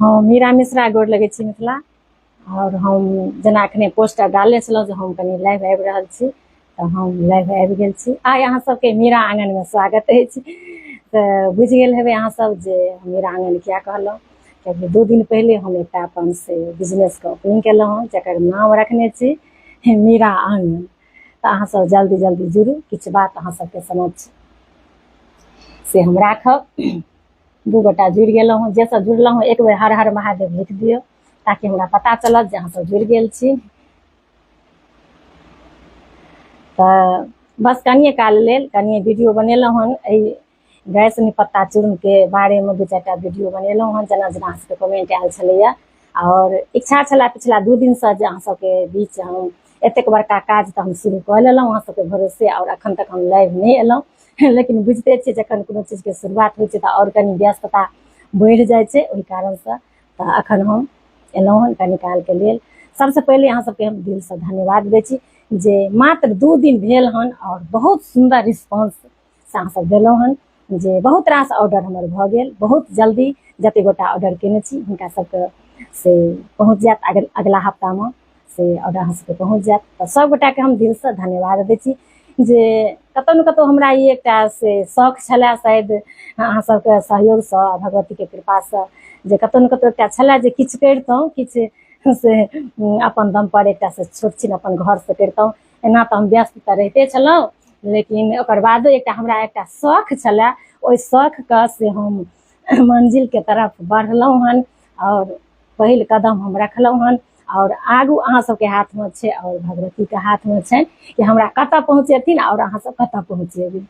हम मीरा मिश्रा गोर लगै छी मिथिला। आओर हम जेना एखने पोस्टर डालने छलहुँ जे हम कनि लाइव आबि रहल छी, तऽ हम लाइव आबि गेल छी। आइ अहाँ सबके मीरा आङ्गनमे स्वागत अछि। तऽ बुझि गेल हेबै अहाँ सब जे हम मीरा आङ्गन किया कहलहुँ, कियाकि 2 दिन पहिले हम एकटा अपन से बिजनेसके ओपनिंग केलहुँ हँ, जकर नाम रखने छी मीरा आङ्गन। तऽ अहाँ सब जल्दी जल्दी जुड़ू, किछु बात अहाँ सबके समक्ष से हम राखब। 2 गोटा जुड़ि गेलहुँ हँ, जे सब जुड़लहुँ हँ एक बेर हर हर महादेव लिख दियौ ताकि हमरा पता चलत जे अहाँ सब जुड़ि गेल छी। तऽ बस कनिए काल लेल कनिए वीडियो बनेलहुँ हन, एहि गैस निपत्ता चूर्णके बारेमे 2-4 टा वीडियो बनेलहुँ हन, जेना जेना अहाँ सबके कमेंट आयल छलैया। आओर इच्छा छलए पिछला 2 दिनसँ जे अहाँ सबके बीच हम एतेक बड़का काज तऽ हम शुरू कऽ लेलहुँ अहाँ सबके भरोसे, आओर अखन तक हम लाइव नहि एलहुँ। लेकिन बुझिते छियै जखन कोनो चीजके शुरुआत होइ छै तऽ आओर कनि व्यस्तता बढ़ि जाइ छै, ओहि कारणसँ तऽ अखन हम एलहुँ हन कनि कालके लेल। सबसँ पहिले अहाँ सबके हम दिलसँ धन्यवाद दै छी जे मात्र 2 दिन भेल हन आओर बहुत सुन्दर रिस्पॉन्स से अहाँ सब देलहुँ हन, जे बहुत रास ऑर्डर हमर भऽ गेल। बहुत जल्दी जते गोटा ऑर्डर केने छी हुनका सबके से पहुँच जायत, अगला हफ्तामे से ऑर्डर अहाँ सबके पहुँच जायत। तऽ सब गोटाके हम दिलसँ धन्यवाद दै छी जे कतहु ने कतहु हमरा ई एकटा से शौक छलए, शायद अहाँ सबके सहयोगसँ आ भगवतीके कृपासँ, जे कतहु ने कतहु एकटा छलए जे किछु करितहुँ, किछु से अपन दम पर एकटा से छोट छिन अपन घरसँ करितहुँ। एना तऽ हम व्यस्त तऽ रहिते छलहुँ, लेकिन ओकर बादो एकटा हमरा एकटा शौख छलए, ओहि शौखके से हम मंजिलके तरफ बढ़लहुँ हन आओर पहिल कदम हम रखलहुँ हन। आओर आगू अहाँ सबके हाथमे छै आओर भगवतीके हाथमे छै कि हमरा कतऽ पहुँचेथिन आओर अहाँ सब कतऽ पहुँचेबै।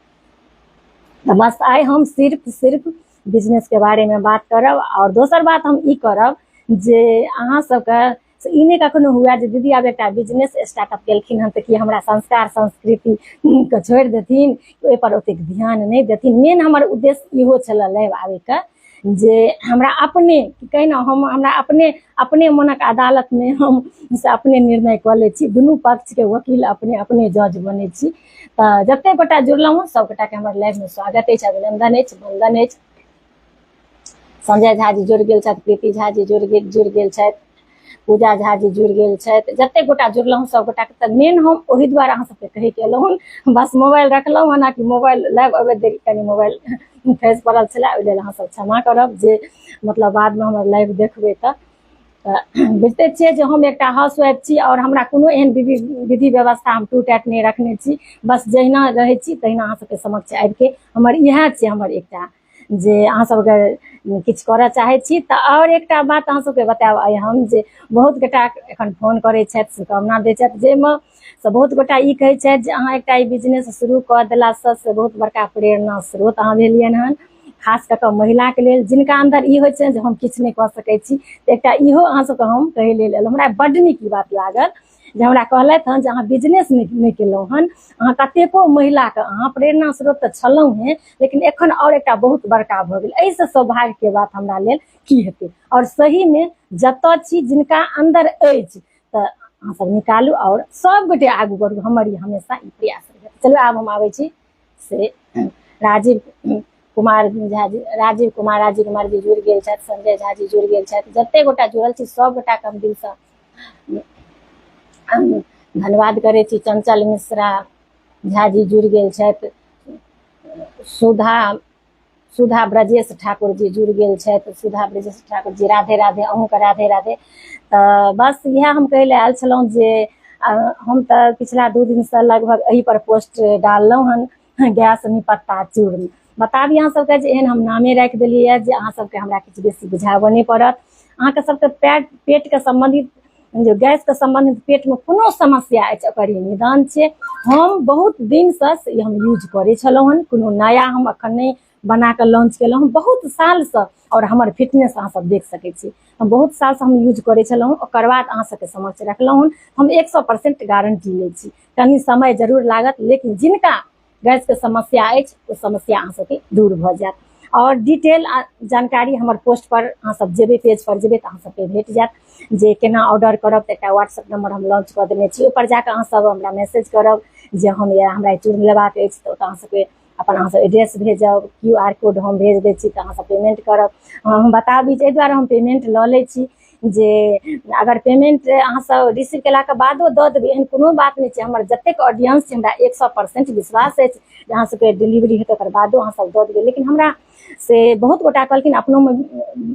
तऽ बस आइ हम सिर्फ बिजनेसके बारेमे बात करब। आओर दोसर बात हम ई करब जे अहाँ सबके से ई नहि कखनो हुए जे दीदी आब एकटा बिजनेस स्टार्टअप केलखिन हन तऽ की हमरा संस्कार संस्कृति के छोड़ि देथिन, ओहिपर ओतेक ध्यान नहि देथिन। मेन हमर उद्देश्य इहो छलए लाइव आबैके जे हमरा अपने कहिना हम हमरा अपने अपने मनक अदालतमे हम से अपने निर्णय कऽ लै छी, दुनू पक्षके वकील अपने अपने जज बनै छी। तऽ जतेक गोटा जुड़लहुँ हँ सब गोटाके हमर लाइवमे स्वागत अछि, अभिनंदन अछि, वंदन अछि। संजय झा जी जुड़ि गेल छथि, प्रीति झा जी जुड़ि गेल छथि, पूजा झा जी जुड़ि गेल छथि, जतेक गोटा जुड़लहुँ सब गोटाके। तऽ मेन हम ओहि दुआरे अहाँ सबके कहैके एलहुँ हन, बस मोबाइल रखलहुँ हन कि मोबाइल लाइव अबैत देरी कनि मोबाइल खसि पड़ल छलै, ओहि लेल अहाँ सब क्षमा करब जे मतलब बादमे हमर लाइव देखबै। तऽ बुझिते छियै जे हम एकटा हाउस वाइफ छी आओर हमरा कोनो एहन विधि व्यवस्था हम टू टाइट नहि रखने छी, बस जहिना रहै छी तहिना अहाँ सबके समक्ष आबिके हमर इएह छै हमर एकटा जे अहाँ सब अगर किछु करऽ चाहै छी तऽ। आओर एकटा बात अहाँ सबके बतायब आइ हम जे बहुत गोटा एखन फोन करै छथि, शुभकामना दै छथि, जाहिमे से बहुत गोटा ई कहै छथि जे अहाँ एकटा ई बिजनेस शुरू कऽ देलासँ से बहुत बड़का प्रेरणा स्रोत अहाँ भेलियनि हन, खास कऽ कऽ महिलाके लेल जिनका अन्दर ई होइ छनि जे हम किछु नहि कऽ सकै छी। तऽ एकटा इहो अहाँ सबके हम कहै लेल एलहुँ, हमरा बड्ड नीक ई बात लागल जे हमरा कहलथि हन जे अहाँ बिजनेस नहि केलहुँ हन, अहाँ कतेको महिलाके अहाँ प्रेरणा स्रोत तऽ छलहुँ हेँ, लेकिन एखन आओर एकटा बहुत बड़का भऽ गेल, एहिसँ सौभाग्यके बात हमरा लेल की हेतै। आओर सहीमे जतऽ छी जिनका अन्दर अछि तऽ अहाँ सब निकालू आओर सब गोटे आगू बढ़ू, हमर ई हमेशा ई प्रयास रहत। चलू आब हम आबै छी से राजीव कुमार झा जी, राजीव कुमार राजीव कुमार जी जुड़ि गेल छथि, संजय झा जी जुड़ि गेल छथि, जते गोटा जुड़ल छी सब गोटाके हम दिलसँ धन्यवाद करै छी। चंचल मिश्रा झा जी जुड़ि गेल छथि, सुधा ब्रजेश ठाकुर जी जुड़ि गेल छथि, सुधा ब्रजेश ठाकुर जी राधे राधे, अहूँके राधे राधे। तऽ बस इएह हम कहै लए आयल छलहुँ जे हम तऽ पिछला 2 दिनसँ लगभग एहि पर पोस्ट डाललहुँ हन, गैस निपत्ता चूर्ण। बताबी अहाँ सबके जे एहन हम नामे राखि देलियै जे अहाँ सबके हमरा किछु बेसी बुझाबऽ नहि पड़त। अहाँके सबके पेटके सम्बन्धित जे गैसके सम्बन्धित पेटमे कोनो समस्या अछि ओकर ई निदान छै। हम बहुत दिनसँ से ई हम यूज करै छलहुँ हन, कोनो नया हम एखन नहि बना कऽ लॉन्च केलहुँ हन, बहुत सालसँ, आओर हमर फिटनेस अहाँ सब देख सकै छी, हम बहुत सालसँ हम यूज करै छलहुँ, ओकर बाद अहाँ सबके समक्ष रखलहुँ हन। हम 100% गारंटी लै छी, कनि समय जरूर लागत, लेकिन जिनका गैसके समस्या अछि ओ समस्या अहाँ सबके दूर भऽ जायत। आओर डिटेल जानकारी हमर पोस्ट पर अहाँ सब जेबै, पेज पर जेबै तऽ अहाँ सबके भेट जायत जे केना ऑर्डर करब। तऽ एकटा व्हाट्सएप नंबर हम लॉन्च कऽ देने छी, ओहिपर जाकऽ अहाँ सब हमरा मैसेज करब जे हम या हमरा चूर्ण लेबाक अछि, तऽ ओतऽ अहाँ सबके अपन अहाँ सब एड्रेस भेजब, क्यू आर कोड हम भेज दै छी तऽ अहाँ सब पेमेंट करब। हम बताबी जे एहि दुआरे हम पेमेंट लऽ लै छी जे अगर पेमेंट अहाँ सब रिसीव केलाके बादो दऽ देबै, एहन कोनो बात नहि छै। हमर जतेक ऑडियंस छै, हमरा 100% विश्वास अछि जे अहाँ सबके डिलीवरी हेतै ओकर बादो अहाँ सब दऽ देबै। लेकिन हमरा से बहुत गोटा कहलखिन, अपनोमे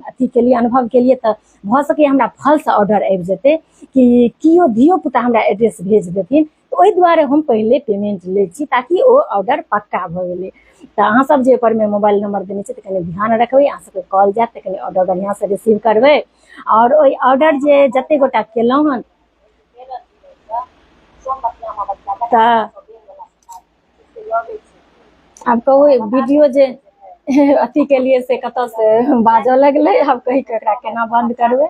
अथी केलियै, अनुभव केलियै, तऽ भऽ सकैए हमरा फॉल्स ऑर्डर आबि जेतै कि केओ धियो पुता हमरा एड्रेस भेज देथिन, तऽ ओहि दुआरे हम पहिले पेमेंट लै छी ताकि ओ ऑर्डर पक्का भऽ गेलै। तऽ अहाँ सब जे ओहिपरमे मोबाइल नंबर देने छी तऽ कनि ध्यान रखबै, अहाँ सबके कॉल जायत तऽ कनि ऑर्डर बढ़िआँसँ रिसीव करबै। आओर ओहि ऑर्डर जे जते गोटा केलहुँ हन तऽ आब कहू, वीडियो जे अथी केलियै से कतऽ से बाजऽ लगलै, आब कहि कऽ एकरा केना बन्द करबै?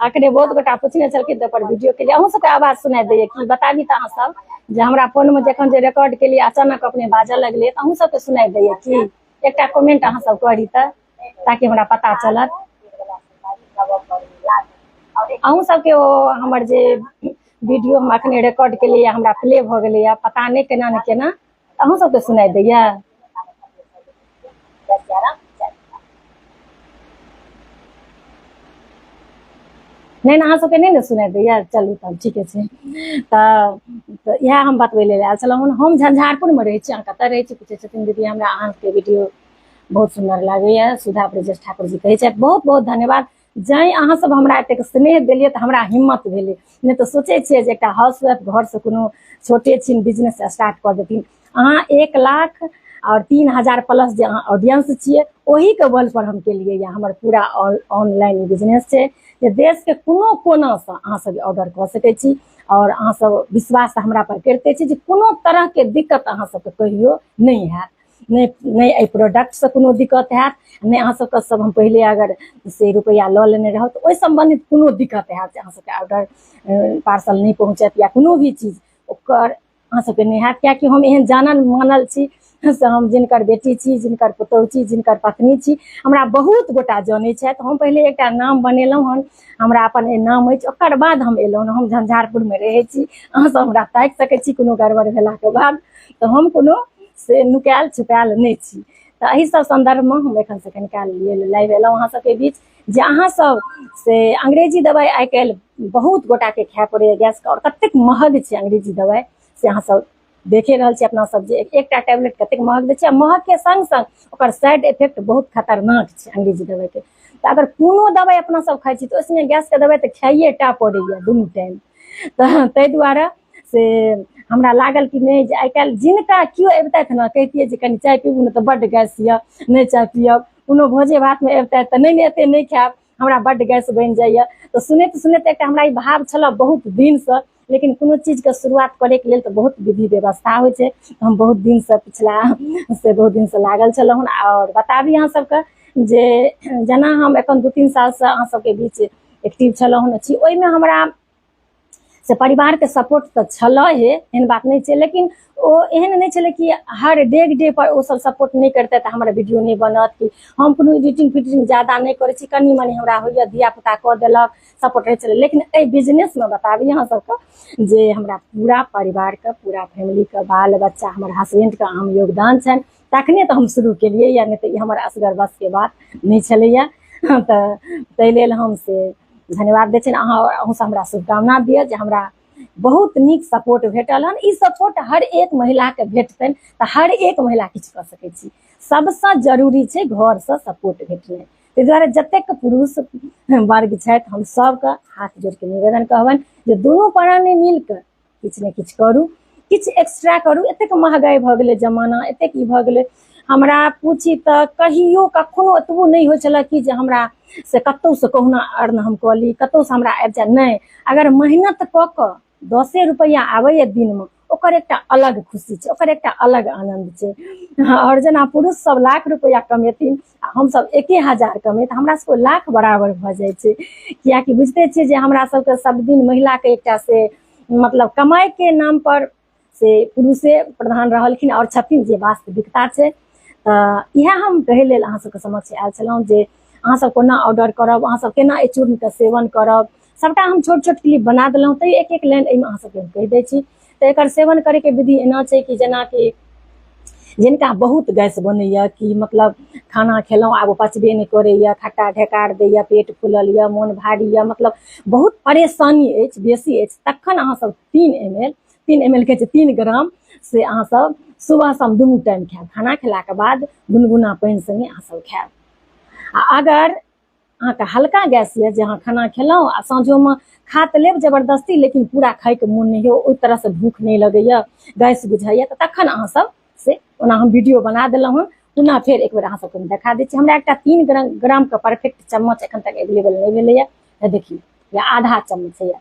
अखने बहुत गोटा पुछने छलखिन तऽ पर वीडियो केलियै। अहूँ सबके आवाज सुनाइ दैये की? बताबी तऽ अहाँ सब जे हमरा फोनमे जखन जे रिकॉर्ड केलियै अचानक अपने बाजऽ लगलै, तऽ अहूँ सबके सुनाइ दैये की? एकटा कमेंट अहाँ सब करी तऽ ताकि हमरा पता चलत। अहूँ सबके ओ हमर जे वीडियो हम अखने रिकॉर्ड केलियै हमरा प्ले भऽ गेलैया, पता नहि केना ने केना, अहूँ सबके सुनाइ दैया? नहि ने, अहाँ सबके नहि ने सुनाइ दैया? चलू तब ठीके छै। तऽ इएह हम बतबै लेल आयल छलहुँ। हम झंझारपुरमे रहै छी, अहाँ कतऽ रहै छी पूछै छथिन दीदी। हमरा अहाँके वीडियो बहुत सुन्दर लागैया, सुधा ब्रजेश ठाकुर जी कहै छथि। बहुत बहुत धन्यवाद। जै अहाँ सब हमरा एतेक स्नेह देलियै तऽ हमरा हिम्मत भेलै, नहि तऽ सोचै छियै जे एकटा हाउस वाइफ घरसँ कोनो छोटे छिन बिजनेस स्टार्ट कऽ देथिन। अहाँ 1,03,000 प्लस जे अहाँ ऑडियंस छियै ओहिके बल पर हम केलियै। या हमर पूरा ऑनलाइन बिजनेस छै जे देशके कोनो कोनासँ अहाँ सब ऑर्डर कऽ सकै छी, आओर अहाँ सब विश्वास हमरा पर करिते छी जे कोनो तरहके दिक्कत अहाँ सबके कहियो नहि हैत, नहि नहि एहि प्रोडक्टसँ कोनो दिक्कत हैत, नहि अहाँ सबके सब हम पहिले अगर से रुपैआ लऽ लेने रहब तऽ ओहि सम्बन्धित कोनो दिक्कत हैत जे अहाँ सबके ऑर्डर पार्सल नहि पहुँचत या कोनो भी चीज ओकर अहाँ सबके नहि हैत, कियाकि हम एहन जानल मानल छी से हम जिनकर बेटी छी, जिनकर पुतहु छी, जिनकर पत्नी छी, हमरा बहुत गोटा जनै छथि। हम पहिले एकटा नाम बनेलहुँ हन, हमरा अपन नाम अछि, ओकर बाद हम एलहुँ। हम झंझारपुरमे रहै छी, अहाँ सब हमरा ताकि सकै छी कोनो गड़बड़ भेलाके बाद, तऽ हम कोनो से नुकायल छुपायल नहि छी। तऽ एहि सब सन्दर्भमे हम एखन से कनिका लेल लाइव एलहुँ अहाँ सबके बीच जे अहाँ सब से अंग्रेजी दवाइ आइ काल्हि बहुत गोटाके खाय पड़ैए गैसके, आओर कतेक महग छै अंग्रेजी दवाइ से अहाँ सब देखे रहल छी। अपना सब जे एकटा टैबलेट कतेक महग दै छै, आ महगके संग संग ओकर साइड इफेक्ट बहुत खतरनाक छै अंग्रेजी दवाइके। तऽ अगर कोनो दवाइ अपना सब खाइ छी तऽ ओहि संगे गैसके दवाइ तऽ खाइए टा पड़ैए दुनू टाइम। तऽ ताहि दुआरे से हमरा लागल कि नहि जे आइ काल्हि जिनका केओ अबितथि ने कहितियै जे कनि चाय पीबू ने तऽ बड्ड गैस यऽ, नहि चाय पियब। कोनो भोजे भातमे अबितथि तऽ नहि नहि एते नहि खायब, हमरा बड्ड गैस बनि जाइए। तऽ सुनैत सुनैत एकटा हमरा ई भाव छलऽ बहुत दिनसँ, लेकिन कोनो चीजके शुरुआत करैके लेल तऽ बहुत विधि व्यवस्था होइ छै। हम बहुत दिनसँ पिछला से बहुत दिनसँ लागल छलहुँ हन। आओर बताबी अहाँ सबके जे जेना हम एखन 2-3 सालसँ अहाँ सबके बीच एक्टिव छलहुँ हन छी, ओहिमे हमरा से परिवारके सपोर्ट तऽ छलहे, एहन बात नहि छै, लेकिन ओ एहन नहि छलै कि हर डेग डे पर ओ सब सपोर्ट नहि करतै तऽ हमर वीडियो नहि बनत। कि हम कोनो एडिटिंग फिडिटिंग ज्यादा नहि करै छी, कनि मनि हमरा होइए, धिया पुता कऽ देलक, सपोर्ट रहै छलै। लेकिन एहि बिजनेसमे बताबी अहाँ सबके जे हमरा पूरा परिवारके, पूरा फैमिलीके, बाल बच्चा, हमर हसबैंडके अहम योगदान छनि, तखने तऽ हम शुरू केलियै या नहि तऽ ई हमर असगर बसके बात नहि छलैया। तऽ ताहि लेल हम से धन्यवाद दै छियनि। अहाँ अहूँसँ हमरा शुभकामना दिअ जे हमरा बहुत नीक सपोर्ट भेटल हन। ई सपोर्ट हर एक महिलाके भेटतनि तऽ हर एक महिला किछु कऽ सकै छी। सबसँ जरूरी छै घरसँ सपोर्ट भेटनाइ। ताहि दुआरे जतेक पुरुष वर्ग छथि, हम सबके हाथ जोड़िके निवेदन कहबनि जे दुनू प्राणी मिलके किछु ने किछु करू, किछु एक्स्ट्रा करू। एतेक महगाइ भऽ गेलै जमाना, एतेक ई भऽ गेलै। हमरा पूछी तऽ कहियो कखनो एतबो नहि होइ छलै कि जे हमरा से कतहुसँ कहुना अर्न हम कऽ ली, कतहुसँ हमरा आबि जाय। नहि, अगर मेहनत कऽ कऽ 10 रुपैआ आबैए दिनमे, ओकर एकटा अलग खुशी छै, ओकर एकटा अलग आनन्द छै। आओर जेना पुरुष सब लाख रुपैआ कमेथिन आ हमसब 1000 कमेत, हमरा सबके लाख बराबर भऽ जाइ छै। कियाकि बुझिते छियै जे हमरा सबके सब दिन महिलाके एकटा से मतलब कमाइके नाम पर से पुरुषे प्रधान रहलखिन आओर छथिन, जे वास्तविकता छै। तऽ इएह हम कहै लेल अहाँ सबके समक्ष आयल छलहुँ जे अहाँ सब कोना ऑर्डर करब, अहाँ सब केना एहि चूर्णके सेवन करब, सबटा हम छोट छोट क्लिप बना देलहुँ, तैयो एक एक लाइन एहिमे अहाँ सबके हम कहि दै छी। तऽ एकर सेवन करैके विधि एना छै कि जेनाकि जिनका बहुत गैस बनैए कि मतलब खाना खेलहुँ आब ओ पचबे नहि करैए, खट्टा ढेकार दैए, पेट फूलल यऽ, मोन भारी यऽ, मतलब बहुत परेशानी अछि, बेसी अछि, तखन अहाँ सब 3 ml कहै छै 3 ग्राम से अहाँ सब सुबह शाम दुनू टाइम खायब। खाना खेलाके बाद गुनगुना पानि सङ्गे अहाँ सब खायब। आ अगर अहाँके हल्का गैस यऽ जे अहाँ खाना खेलहुँ आ साँझोमे खा तऽ लेब जबरदस्ती, लेकिन पूरा खाइके मोन नहि होइए, ओहि तरहसँ भूख नहि लगैए, गैस बुझाइए, तऽ तखन अहाँ सब से ओना हम वीडियो बना देलहुँ हँ, पुनः फेर एक बेर अहाँ सबके हम देखा दै छी। हमरा एकटा 3 ग्रामके परफेक्ट चम्मच एखन तक एवेलेबल नहि भेलैए। देखियौ, या आधा चम्मच होइए,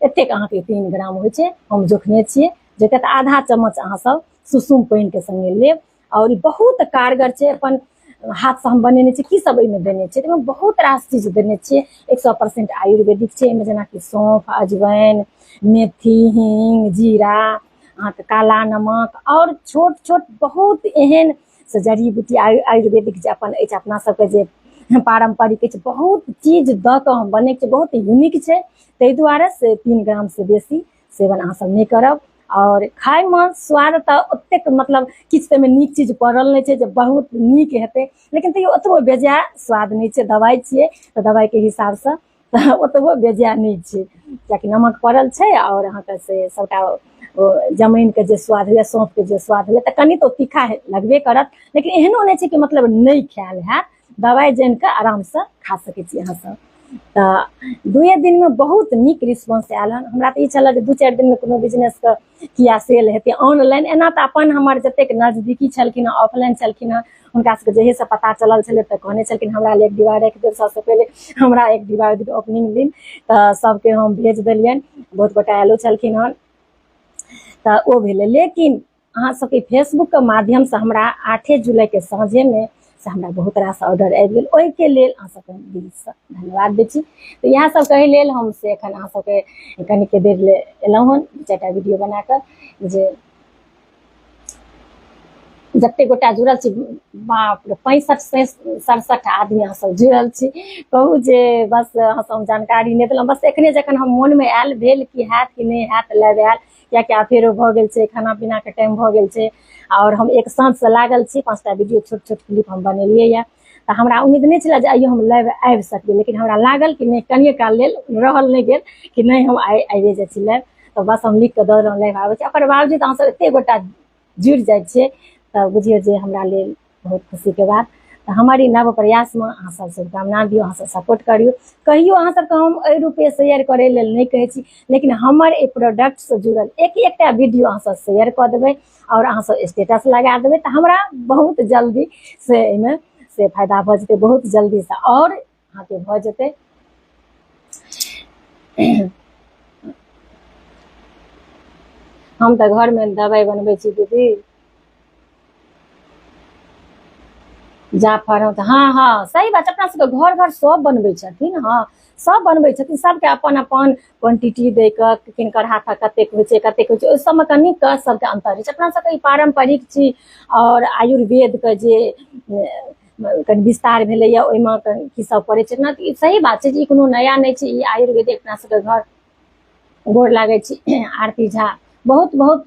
एतेक अहाँके 3 ग्राम होइ छै, हम जोखने छियै जे तऽ आधा चम्मच अहाँ सब सुसुम पानिके सङ्गे लेब। आओर ई बहुत कारगर छै। अपन हाथसँ हम बनेने छी। की सब एहिमे देने छियै? एहिमे बहुत रास चीज देने छियै। 100% आयुर्वेदिक छै। एहिमे जेनाकि सौंफ, अजवाइन, मेथी, हींग, जीरा, अहाँके काला नमक आओर छोट छोट बहुत एहन से जड़ी बूटी आयुर्वेदिक जे अपन अछि, अपना सबके जे पारम्परिक अछि, बहुत चीज दऽ कऽ हम बनै छै, बहुत यूनिक छै। ताहि दुआरे से 3 ग्रामसँ बेसी सेवन अहाँ सब नहि करब। आओर खायमे स्वाद तऽ ओतेक मतलब किछु तऽ एहिमे नीक चीज पड़ल नहि छै जे बहुत नीक हेतै, लेकिन तैयो ओतबो बेजाय स्वाद नहि छै। दबाइ छियै तऽ दबाइके हिसाबसँ तऽ ओतबो बेजाय नहि छै, कियाकि नमक पड़ल छै आओर अहाँके से सबटा ओ जमाइनके जे स्वाद होइए, सौंफके जे स्वाद होइए, तऽ कनि तऽ ओ तीखा लगबे करत, लेकिन एहनो नहि छै कि मतलब नहि खायल हैत। दबाइ जानि कऽ आरामसँ खा सकै छी अहाँ सब। तऽ 2 दिनमे बहुत नीक रिस्पॉन्स आयल हन। हमरा तऽ ई छलए जे 2-4 दिनमे कोनो बिजनेसके किया सेल हेतै ऑनलाइन एना, तऽ अपन हमर जतेक नजदीकी छलखिन हँ, ऑफलाइन छलखिन हँ, हुनका सबके जहिये पता चलल छलै तऽ कहने छलखिन हमरा लए एक डिब्बा राखि देब, सबसँ पहिले हमरा एक डिब्बा ओपनिंग दिन। तऽ सबके हम भेज देलियनि, बहुत गोटा आयलो छलखिन हन, तऽ ओ भेलै। लेकिन अहाँ सबके फेसबुकके माध्यमसँ हमरा 8 जुलाइके साँझेमे से हमरा बहुत रास ऑर्डर आबि गेल। ओहिके लेल अहाँ सबके हम दिलसँ धन्यवाद दै छी। तऽ इएह सब कहै लेल हम से एखन अहाँ सबके कनिके देर ले एलहुँ हन 4टा वीडियो बना कऽ, जे जते गोटा जुड़ल छी, बाप रे, 65-67 आदमी अहाँ सब जुड़ल छी। कहू जे बस अहाँ सब हम जानकारी नहि देलहुँ, बस एखने जखन हम मोनमे आयल भेल कि हैत कि नहि हैत लाइव आयल, कियाकि आब फेरो भऽ गेल छै खाना पीनाके टाइम भऽ गेल छै आओर हम एक साँझसँ लागल छी, 5टा वीडियो छोट छोट क्लिप हम बनेलियै यऽ। तऽ हमरा उम्मीद नहि छलै जे आइयो हम लाइव आबि सकबै, लेकिन हमरा लागल कि नहि, कनिये काल लेल रहल नहि गेल कि नहि हम आइ आबिए जाइ छी लाइव। तऽ बस हम लिख कऽ दऽ देलहुँ लाइव आबै छी। ओकर बावजूद अहाँ सब एते गोटा जुड़ि जाइ छियै तऽ बुझियौ जे हमरा लेल बहुत खुशीके बात। तऽ हमर ई नव प्रयासमे अहाँ सब शुभकामना दियौ, अहाँ सब सपोर्ट करियौ। कहियो अहाँ सबके हम एहि रूपे शेयर करै लेल नहि कहै छी, लेकिन हमर एहि प्रोडक्टसँ जुड़ल एक एकटा वीडियो अहाँ सब शेयर कऽ देबै आओर अहाँ सब स्टेटस लगा देबै तऽ हमरा बहुत जल्दी से एहिमे से फायदा भऽ जेतै, बहुत जल्दीसँ आओर अहाँके भऽ जेतै। हम तऽ घरमे दबाइ बनबै छी दीदी, जाफर। तऽ हँ हँ, सही बात, अपना सबके घर घर सब बनबै छथिन। हँ, सब बनबै छथिन, सबके अपन अपन क्वांटिटी दै कऽ किनकर हाथक कतेक होइ छै, कतेक होइ छै, ओहि सबमे कनिक सबके अन्तर होइ छै। अपना सबके ई पारम्परिक छी आओर आयुर्वेदके जे कनि विस्तार भेलैया ओहिमे की सब पड़ै छै ने। ई सही बात छै जे ई कोनो नया नहि छै, ई आयुर्वेदिक अपना सबके घर। गोर लागै छी आरती झा, बहुत बहुत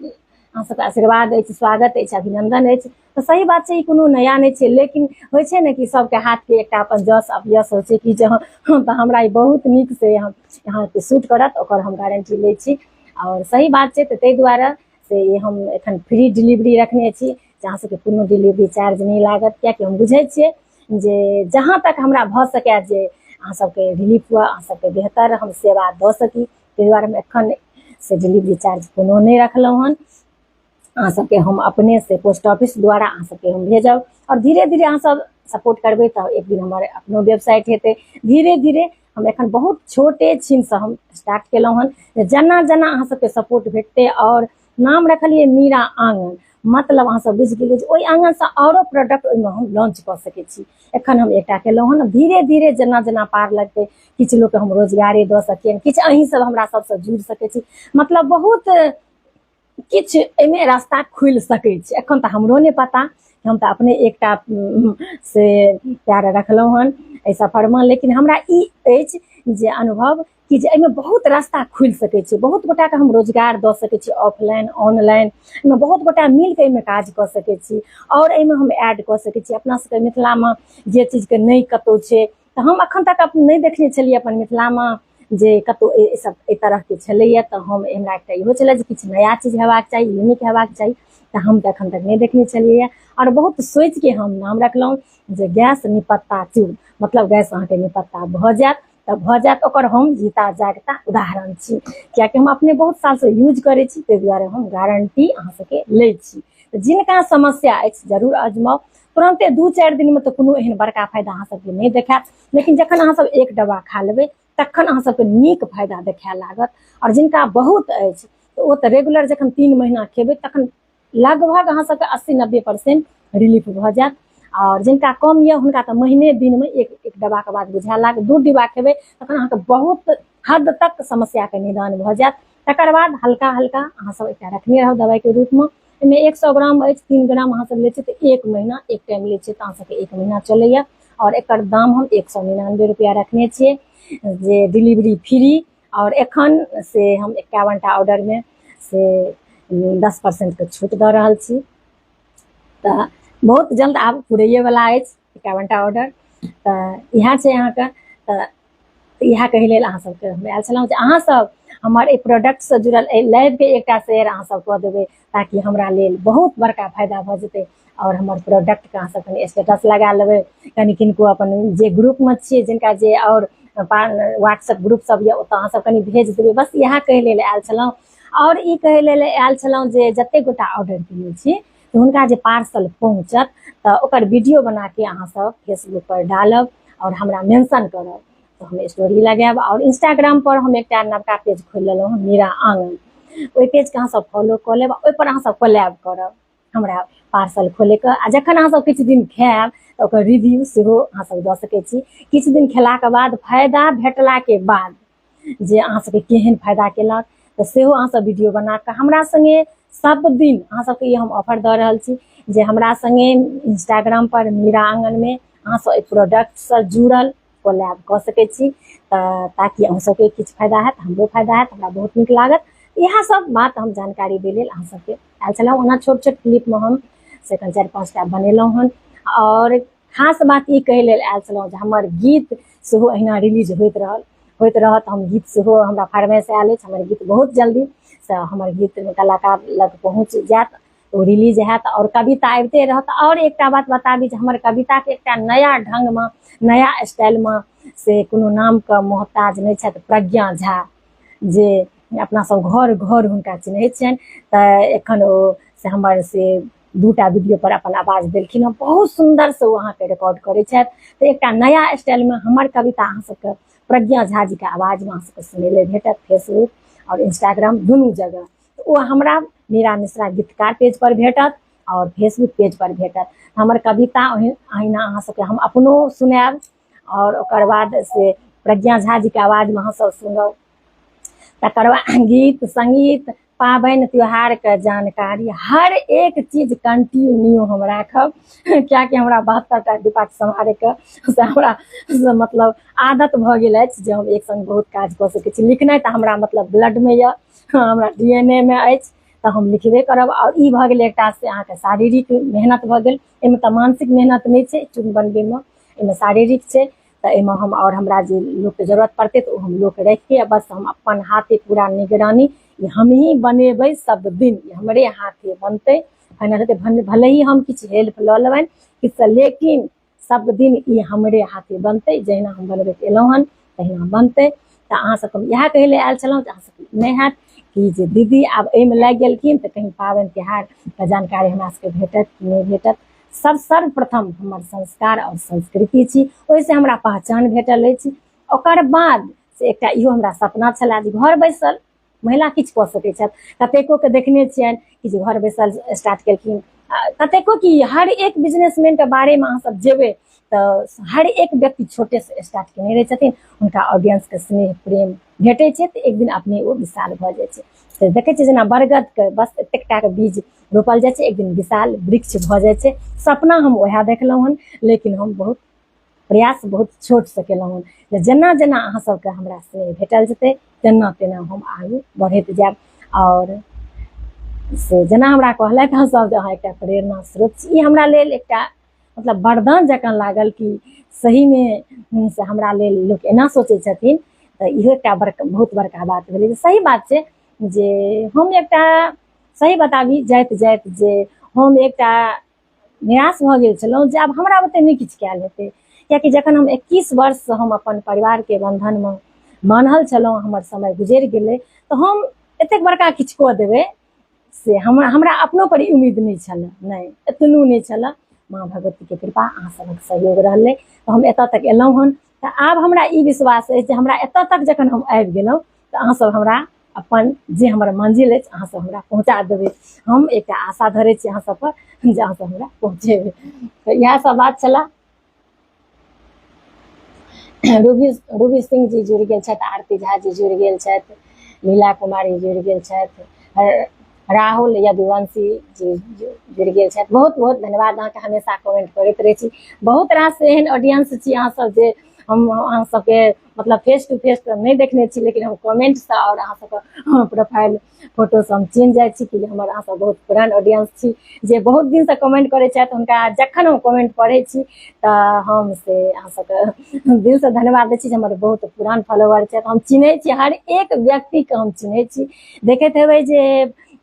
अहाँ सबके आशीर्वाद अछि, स्वागत अछि, अभिनंदन अछि। तऽ सही बात छै, ई कोनो नया नहि छै, लेकिन होइ छै ने कि सबके हाथके एकटा अपन जस अपयश होइ छै कि जे हँ, तऽ हमरा ई बहुत नीक से अहाँके सूट करत, ओकर हम गारंटी लै छी। आओर सही बात छै, तऽ ताहि दुआरे से ई हम एखन फ्री डिलीवरी रखने छी जे अहाँ सबके कोनो डिलीवरी चार्ज नहि लागत, कियाकि हम बुझै छियै जे जहाँ तक हमरा भऽ सकै जे अहाँ सबके रिलीफ हुए, अहाँ सबके बेहतर हम सेवा दऽ सकी, ताहि दुआरे हम एखन से डिलीवरी चार्ज कोनो नहि रखलहुँ हन। अहाँ सबके हम अपने से पोस्ट ऑफिस द्वारा अहाँ सबके हम भेजब आओर धीरे धीरे अहाँ सब सपोर्ट करबै तऽ एक दिन हमर अपनो वेबसाइट हेतै। धीरे धीरे हम एखन बहुत छोटे छिनसँ हम स्टार्ट केलहुँ हन, जेना जेना अहाँ सबके सपोर्ट भेटतै। आओर नाम रखलियै मीरा आँगन, मतलब अहाँ सब बुझि गेलियै जे ओहि आँगनसँ आओरो प्रोडक्ट ओहिमे हम लॉन्च कऽ सकै छी। एखन हम एकटा केलहुँ हन, धीरे धीरे जेना जेना पार लगतै किछु लोकके हम रोजगारे दऽ सकियनि, किछु अहीं सब हमरा सबसँ जुड़ि सकै छी, मतलब बहुत किछु एहिमे रास्ता खुलि सकै छै। एखन तऽ हमरो नहि पता, हम तऽ अपने एकटा से पैर रखलहुँ हन एहि सफरमे, लेकिन हमरा ई अछि जे अनुभव कि जे एहिमे बहुत रास्ता खुलि सकै छै, बहुत गोटाके हम रोजगार दऽ सकै छी ऑफलाइन ऑनलाइन, एहिमे बहुत गोटा मिलके एहिमे काज कऽ सकै छी आओर एहिमे हम ऐड कऽ सकै छी। अपना सबके मिथिलामे जे चीजके नहि कतहु छै, तऽ हम एखन तक नहि देखने छलियै अपन मिथिलामे जे कतहु एहि सब एहि तरहके छलैए। तऽ हम हमरा एकटा इहो छलै जे किछु नया चीज हेबाक चाही, यूनिक हेबाक चाही, तऽ हम तऽ एखन तक नहि देखने छलियैए। आओर बहुत सोचिके हम नाम रखलहुँ जे गैस निपत्ता चूर्ण, मतलब गैस अहाँके निपत्ता भऽ जायत तऽ भऽ जायत, ओकर हम जीता जागता उदाहरण छी, कियाकि हम अपने बहुत सालसँ यूज करै छी, ताहि दुआरे हम गारंटी अहाँ सबके लै छी। तऽ जिनका समस्या अछि जरूर अजमाउ। तुरन्ते 2-4 दिनमे तऽ कोनो एहन बड़का फायदा अहाँ सबके नहि देखायत, लेकिन जखन अहाँ सब एक डब्बा खा लेबै तखन अहाँ सबके नीक फायदा देखाय लागत। आओर जिनका बहुत अछि तऽ ओ तऽ रेगुलर जखन 3 महीना खेबै तखन लगभग अहाँ सबके 80-90% रिलीफ भऽ जायत। आओर जिनका कम यऽ हुनका तऽ महीने दिनमे एक एक डब्बाके बाद बुझाय लागत, 2 डिब्बा खेबै तखन अहाँके बहुत हद तक समस्याके निदान भऽ जायत। तकर बाद हल्का हल्का अहाँ सब एकटा रखने रहब दबाइके रूपमे। एहिमे 100 ग्राम अछि, 3 ग्राम अहाँ सब लै छियै तऽ 1 महीना एक टाइम लै छियै तऽ अहाँ सबके 1 महीना चलैया। आओर एकर दाम हम 199 रुपैआ रखने छियै, जे डिलीवरी फ्री। आओर एखन से हम 51टा ऑर्डरमे से 10% के छूट दऽ रहल छी। तऽ बहुत जल्द आब पुरैएवला अछि 51टा ऑर्डर। तऽ इएह छै अहाँके। तऽ इएह कहै लेल अहाँ सबके हम आयल छलहुँ जे अहाँ सब हमर एहि प्रोडक्टसँ जुड़ल एहि लाइवके एकटा शेयर अहाँ सब कऽ देबै, ताकि हमरा लेल बहुत बड़का फायदा भऽ जेतै। आओर हमर प्रोडक्टके अहाँ सब कनि स्टेटस लगा लेबै, कनि किनको अपन जे ग्रुपमे छियै जिनका जे आओर व्हाट्सएप ग्रुप सब यऽ ओतऽ अहाँ सब कनि भेज देबै। बस इएह कहै लेल आयल छलहुँ। आओर ई कहै लेल आयल छलहुँ जे जतेक गोटा ऑर्डर केने छी तऽ हुनका जे पार्सल पहुँचत तऽ ओकर वीडियो बनाके अहाँ सब फेसबुक पर डालब आओर हमरा मेंशन करब, तऽ हम स्टोरी लगायब। आओर इंस्टाग्राम पर हम एकटा नवका पेज खोलि लेलहुँ हँ, मीरा आंगन, ओहि पेजके अहाँ सब फॉलो कऽ लेब, ओहिपर अहाँ सब कोलैब करब हमरा पार्सल खोलैके। आ जखन अहाँ सब किछु दिन खायब तऽ ओकर रिव्यू सेहो अहाँ सब दऽ सकै छी। किछु दिन खेलाके बाद फायदा भेटलाके बाद जे अहाँ सबके केहन फायदा केलक तऽ सेहो अहाँ सब वीडियो बना कऽ हमरा संगे सब दिन अहाँ सबके ई हम ऑफर दऽ रहल छी जे हमरा संगे इंस्टाग्राम पर मीरा आंगनमे अहाँ सब एहि प्रोडक्टसँ जुड़ल कोलैब कऽ सकै छी, तऽ ताकि अहूँ सबके किछु फायदा हैत, हमरो फायदा हैत, हमरा बहुत नीक लागत। इएह सब बात हम जानकारी दै लेल अहाँ सबके आयल छलहुँ। ओना छोट छोट क्लिपमे हम से एखन 4-5टा बनेलहुँ हन। आओर खास बात ई कहै लेल आयल छलहुँ जे हमर गीत सेहो अहिना रिलीज होइत रहत। हम गीत सेहो हमरा फरमाइश आयल अछि, हमर गीत बहुत जल्दी से हमर गीत कलाकार लग पहुँच जायत, ओ रिलीज हैत। आओर कविता आबिते रहत। आओर एकटा बात बताबी जे हमर कविताके एकटा नया ढङ्गमे नया स्टाइलमे से कोनो नामके मोहताज नहि छथि प्रज्ञा झा, जे अपना सब घर घर हुनका चिन्है छियनि। तऽ एखन ओ से हमर से 2टा वीडियो पर अपन आवाज देलखिन हँ, बहुत सुन्दर से ओ अहाँके रिकॉर्ड करै छथि। तऽ एकटा नया स्टाइलमे हमर कविता अहाँ सबके प्रज्ञा झा जीके आवाजमे अहाँ सबके सुनै लए भेटत फेसबुक आओर इंस्टाग्राम दुनू जगह। तऽ ओ हमरा मीरा मिश्रा गीतकार पेज पर भेटत आओर फेसबुक पेज पर भेटत। हमर कविता अहिना अहाँ सबके हम अपनो सुनायब आओर ओकर बाद से प्रज्ञा झा जीके आवाजमे अहाँ सब सुनब। तकर बाद गीत संगीत पाबनि त्योहारके जानकारी हर एक चीज कंटिन्यू हम राखब, कियाकि हमरा 72टा डिपार्ट सम्हारैके से हमरा से मतलब आदत भऽ गेल अछि जे हम एक संग बहुत काज कऽ सकै छी। लिखनाइ तऽ हमरा मतलब ब्लडमे यऽ, हमरा डी एन ए मे अछि, तऽ हम लिखबे करब। आओर ई भऽ गेल एकटा से अहाँके शारीरिक मेहनत भऽ गेल, एहिमे तऽ मानसिक मेहनत नहि छै चूर्ण बनबैमे, एहिमे शारीरिक छै। तऽ एहिमे हम आओर हमरा जे लोकके जरूरत पड़तै तऽ ओ हम लोक राखिके बस हम अपन हाथे पूरा निगरानी ई हमही बनेबै सब दिन, ई हमरे हाथे बनतै फाइनल हेतै। भले ही हम किछु हेल्प लऽ लेबनि किछु, लेकिन सब दिन ई हमरे हाथे बनतै, जहिना हम बनबैत एलहुँ हन तहिना बनतै। तऽ अहाँ सबके हम इएह कहै लए आयल छलहुँ जे अहाँ सबके नहि हैत कि जे दीदी आब एहिमे लागि गेलखिन तऽ कहीं पाबनि तिहारके जानकारी हमरा सबके भेटत कि नहि भेटत। सब सर्वप्रथम हमर संस्कार आओर संस्कृति छी, ओहिसँ हमरा पहचान भेटल अछि। ओकर बाद से एकटा इहो हमरा सपना छलए जे घर बैसल महिला किछु कऽ सकै छथि। कतेकोके देखने छियनि कि जे घर बैसल स्टार्ट केलखिन, कतेको कि हर एक बिजनेसमैनके बारेमे अहाँ सब जेबै तऽ हर एक व्यक्ति छोटेसँ स्टार्ट केने रहै छथिन, हुनका ऑडियंसके स्नेह प्रेम भेटै छै तऽ एक दिन अपने ओ विशाल भऽ जाइ छै। तऽ देखै छियै जेना बरगदके बस एतेक टाके बीज रोपल जाइ छै, एक दिन विशाल वृक्ष भऽ जाइ छै। सपना हम वएह देखलहुँ हन, लेकिन हम बहुत प्रयास बहुत छोटसँ केलहुँ हन। जे जेना जेना अहाँ सबके हमरा स्नेह भेटल जेतै तेना तेना हम आगू बढ़ैत जायब। आओर से जेना हमरा कहलथि हँ सब जे अहाँ एकटा प्रेरणा स्रोत छी, ई हमरा लेल एकटा मतलब वरदान जकाँ लागल कि सहीमे से हमरा लेल लोक एना सोचै छथिन, तऽ इहो एकटा बड़का बहुत बड़का बात भेलै। जे सही बात छै जे हम एकटा सही बताबी जाइत जाइत जे हम एकटा निराश भऽ गेल छलहुँ जे आब हमरा बुते नहि किछु कयल हेतै, कियाकि जखन हम 21 वर्षसँ हम अपन परिवारके बन्धनमे बान्हल छलहुँ, हमर समय गुजरि गेलै, तऽ हम एतेक बड़का किछु कऽ देबै से हमरा अपनो पर ई उम्मीद नहि छलए, नहि एतनो नहि छलए। माँ भगवतीके कृपा अहाँ सभक सहयोग रहलै तऽ हम एतऽ तक एलहुँ हन। तऽ आब हमरा ई विश्वास अछि जे हमरा एतऽ तक जखन हम आबि गेलहुँ तऽ अहाँ सब हमरा अपन जे हमर मंजिल अछि अहाँ सब हमरा पहुँचा देबै। हम एकटा आशा धरै छी अहाँ सब पर जे अहाँ सब हमरा पहुँचेबै। तऽ इएह सब बात छलए। रूबी सिंह जी जुड़ि गेल छथि, आरती झा जी जुड़ि गेल छथि, लीला कुमारी जुड़ि गेल छथि, राहुल यदुवंशी जी जुड़ि गेल छथि। बहुत बहुत धन्यवाद अहाँके, हमेशा कमेंट करैत रहै छी। बहुत रास एहन ऑडियंस छी अहाँ सब जे हम अहाँ सबके मतलब फेस टू फेस तऽ नहि देखने छी, लेकिन हम कमेंटसँ आओर अहाँ सबके प्रोफाइल फोटोसँ हम चिन्ह जाइ छी कि हमर अहाँ सब बहुत पुरान ऑडियंस छी जे बहुत दिनसँ कमेंट करै छथि। हुनका जखन हम कमेंट पढ़ै छी तऽ हम से अहाँ सबके दिलसँ धन्यवाद दै छी जे हमर बहुत पुरान फॉलोवर छथि। हम चिन्है छी हर एक व्यक्तिके, हम चिन्है छी। देखैत हेबै जे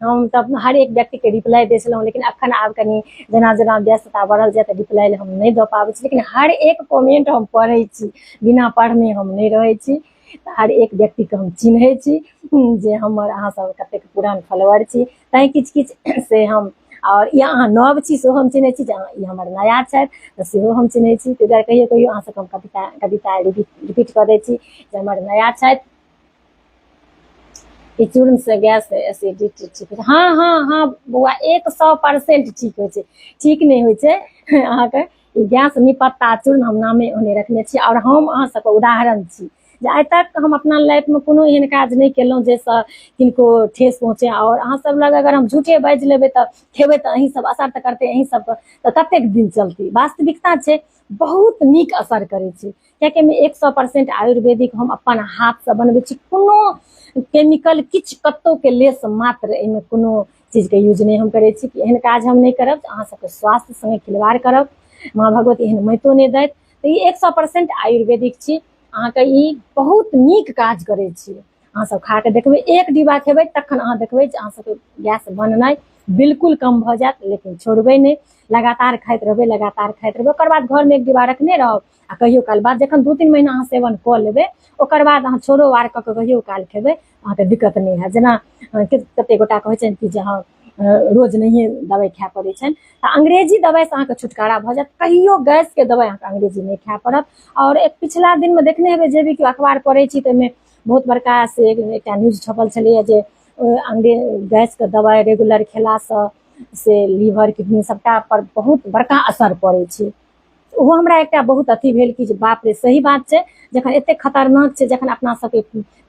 हम तऽ हर एक व्यक्तिके रिप्लाई दै छलहुँ, लेकिन अखन आब कनि जेना जेना व्यस्तता बढ़ल जाय तऽ रिप्लाई हम नहि दऽ पाबै छी, लेकिन हर एक कमेंट हम पढ़ै छी, बिना पढ़ने हम नहि रहै छी। हर एक व्यक्तिके हम चिन्है छी जे हमर अहाँ सब कतेक पुरान फॉलोअर छी, तैँ किछु किछु से हम आओर ई अहाँ नव छी सेहो हम चिन्है छी, जे अहाँ ई हमर नया छथि तऽ सेहो हम चिन्है छी। ताहि दुआरे कहियो कहियो अहाँ सबके हम कविता कविता रिपीट कऽ दै छी जे हमर नया छथि। ई चूर्ण से गैस एसिडिटी ठीक होइ छै? हँ हँ हँ बौआ, 100% ठीक होइ छै, ठीक नहि होइ छै अहाँके ई गैस निपत्ता चूर्ण हम नामे ओहने रखने छी। आओर हम अहाँ सबके उदाहरण छी जे आइ तक हम अपना लाइफमे कोनो एहन काज नहि केलहुँ जाहिसँ किनको ठेस पहुँचे। आओर अहाँ सब लग अगर हम झूठे बाजि लेबै तऽ खेबै तऽ अहीं सब, असर तऽ करतै अहीं सबके, तऽ कतेक दिन चलतै? वास्तविकता छै बहुत नीक असर करै छै, कियाकि एहिमे 100% आयुर्वेदिक हम अपन हाथसँ बनबै छी, कोनो केमिकल किछु कतहुके लेस मात्र एहिमे कोनो चीजके यूज नहि हम करै छी। कि एहन काज हम नहि करब अहाँ सबके स्वास्थ्य सङ्गे खिलवाड़ करब, माँ भगवती एहन मतियो नहि दैत। तऽ ई 100% आयुर्वेदिक छी, अहाँके ई बहुत नीक काज करै छी। अहाँ सब खा कऽ देखबै, एक डिब्बा खेबै तखन अहाँ देखबै जे अहाँ सबके गैस बननाइ बिल्कुल कम भऽ जायत, लेकिन छोड़बै नहि, लगातार खाइत रहबै, लगातार खाइत रहबै। ओकर बाद घरमे एक डिब्बा रखने रहब आ कहियो काल बाद जखन 2-3 महीना अहाँ सेवन कऽ लेबै ओकर बाद अहाँ छोड़ो आर कऽ कऽ कहियो काल खेबै, अहाँके दिक्कत नहि हैत। जेना कतेक गोटा कहै छनि कि जे हँ रोज नहिए दबाइ खाय पड़ै छनि, तऽ अंग्रेजी दबाइसँ अहाँके छुटकारा भऽ जायत, कहियो गैसके दबाइ अहाँके अंग्रेजी नहि खाय पड़त। आओर एक पिछला दिनमे देखने हेबै, जे भी केओ अखबार पढ़ै छी ताहिमे बहुत बड़का से एकटा न्यूज छपल छलैए जे गैसके दबाइ रेगुलर खेलासँ से लीवर किडनी सबटा पर बहुत बड़का असर पड़ै छै। ओहो हमरा एकटा बहुत अथी भेल कि जे बाप रे, सही बात छै, जखन एतेक खतरनाक छै, जखन अपना सबके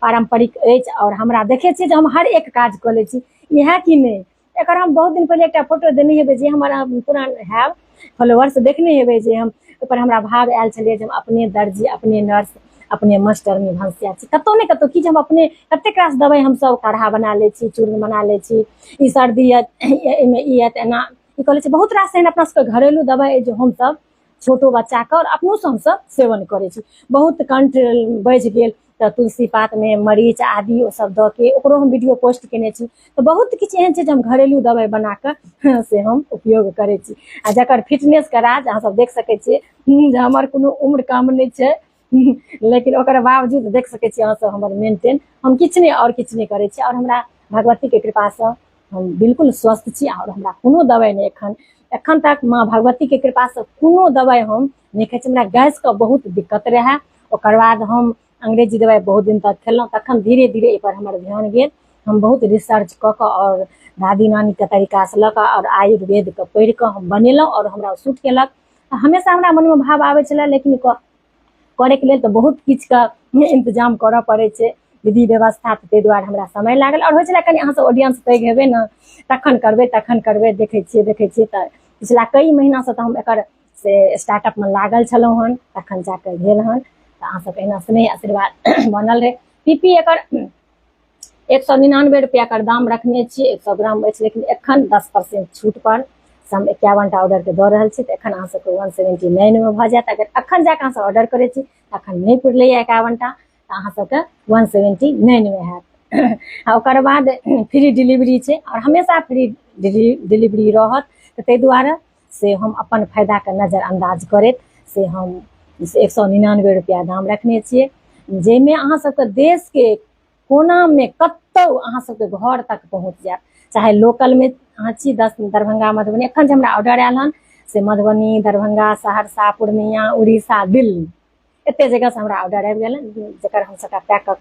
पारम्परिक अछि आओर हमरा देखै छियै जे हम हर एक काज कऽ लै छी, इएह कि नहि। एकर हम बहुत दिन पहिले एकटा फोटो देने हेबै, जे हमर पुरान हैब फॉलोअर्स देखने हेबै जे हम ओहिपर हमरा भाव आयल छलै जे हम अपने दर्जी, अपने नर्स, अपने मास्टरनी भनसिया छी। कतहु ने कतहु कि जे हम अपने कतेक रास दबाइ हमसब काढ़ा बना लै छी, चूर्ण बना लै छी, ई सर्दी यऽ एहिमे ई यऽ तऽ एना ई कऽ लै छी। बहुत रास एहन अपना सबके घरेलू दबाइ अछि जे हमसब छोटो बच्चाके आओर अपनोसँ हमसब सेवन करै छी। बहुत कंठ बझि गेल तऽ तुलसी पातमे मरीच आदि ओ सब दऽ के ओकरो हम वीडियो पोस्ट केने छी। तऽ बहुत किछु एहन छै जे हम घरेलू दबाइ बना कऽ से हम उपयोग करै छी। आ जकर फिटनेसके राज अहाँ सब देख सकै छियै जे हमर कोनो उम्र कम नहि छै, लेकिन ओकर बावजूद देख सकै छियै अहाँ सब हमर मेंटेन, हम किछु नहि आओर किछु नहि करै छी। आओर हमरा भगवतीके कृपासँ हम बिल्कुल स्वस्थ छी आओर हमरा कोनो दबाइ नहि एखन एखन तक माँ भगवतीके कृपासँ कोनो दबाइ हम नहि खाइ छी। हमरा गैसके बहुत दिक्कत रहए, ओकर बाद हम अंग्रेजी दबाइ बहुत दिन तक खेलहुँ, तखन धीरे धीरे एहिपर हमर ध्यान गेल। हम बहुत रिसर्च कऽ कऽ आओर दादी नानीके तरीकासँ लऽ कऽ आओर आयुर्वेदके पढ़ि कऽ हम बनेलहुँ आओर हमरा सूट केलक। हमेशा हमरा मनमे भाव आबै छलै, लेकिन करैके लेल तऽ बहुत किछुके इन्तजाम करऽ पड़ै छै, विधि व्यवस्था, ताहि दुआरे हमरा समय लागल। आओर होइ छलै कनि अहाँ सब ऑडियंस पैघ हेबै ने तखन करबै, तखन करबै, देखै छियै देखै छियै। तऽ पिछला कई महीनासँ तऽ हम एकर से स्टार्टअपमे लागल छलहुँ हन, तखन जाकऽ भेल हन। तऽ अहाँ सबके एहिना स्नेह आशीर्वाद बनल रहै। पीपी एकर 199 रुपया कर दाम रखने छियै, 100 ग्राम अछि, लेकिन एखन 10% छूट पर से हम 51 टा ऑर्डरके दऽ रहल छी। तऽ एखन अहाँ सबके 179 मे भऽ जायत। अगर एखन जाकऽ अहाँ सब ऑर्डर करै छी तऽ एखन नहि पुरलैया 51 टा, तऽ अहाँ सबके 179 मे हैत। आ ओकर बाद फ्री डिलीवरी छै आओर हमेशा फ्री डिलीवरी रहत। तऽ ताहि दुआरे से हम अपन फायदाके नजरअंदाज करैत से हम 199 रुपया दाम रखने छियै, जाहिमे अहाँ सबके देशके कोनामे कतौ अहाँ सबके घर तक पहुँच जायत। चाहे लोकलमे अहाँ छी, दरभंगा मधुबनी, एखन जे हमरा ऑर्डर आयल हन से मधुबनी, दरभंगा, सहरसा, पूर्णिया, उड़ीसा, दिल्ली, एते जगहसँ हमरा ऑर्डर आबि गेल, जकर हम सबटा पैक